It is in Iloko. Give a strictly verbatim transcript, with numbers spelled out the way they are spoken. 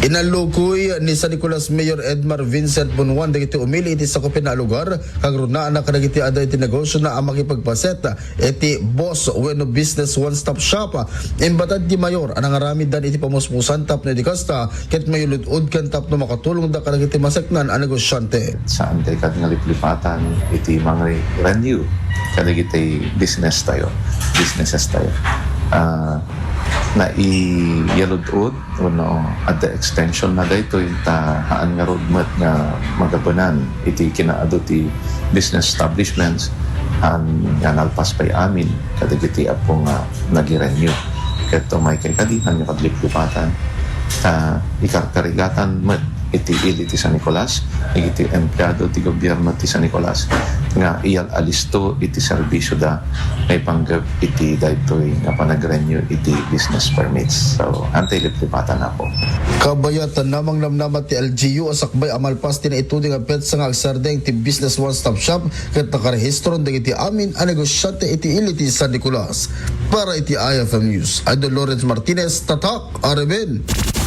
Inallukoy ni San Nicolas Mayor Edmar Vincent Bonuan dagiti umili iti sakupenna a lugar, kagrunaanna kadagiti adda iti negosiona a makipagpaset iti BOSS wenno Business One Stop Shop. Imbated ti Mayor a nangaramiddan iti pamuspusan tapno idi kasta, ket mayulud-udkan tapno makatulongda kadagiti maseknan a negosiante. Saan ti kad nga liplipatan iti mangre-, renew kadagiti business tayo, businesses tayo. Ah, naiyalud-ud wenno adda extension na daytoy ta haan ngarud met nga magabanan iti kinaadu ti business establishments, haan nga nalpas pay amin kadagiti appo nga nag-renew. Ket umay kay kadi, haan nga pagliplipatan ta ikarkarigatan met iti ili ti San Nicolas, iti empleado ti gobierno ti San Nicolas nga iyal-alisto iti serbisioda maipanggep iti daytoy nga panag-renew iti business permits. So, haan ti liplipatan, Apo. Kabayat, namangnamnama ti L G U a sakbay a malpas ti naituding a petsa nga agsardeng ti Business One Stop Shop ket nakarehistron dagiti amin a negosiante iti ili ti San Nicolas. Para iti I F M News, Idol Lawrence Martinez, Tatak, Araben.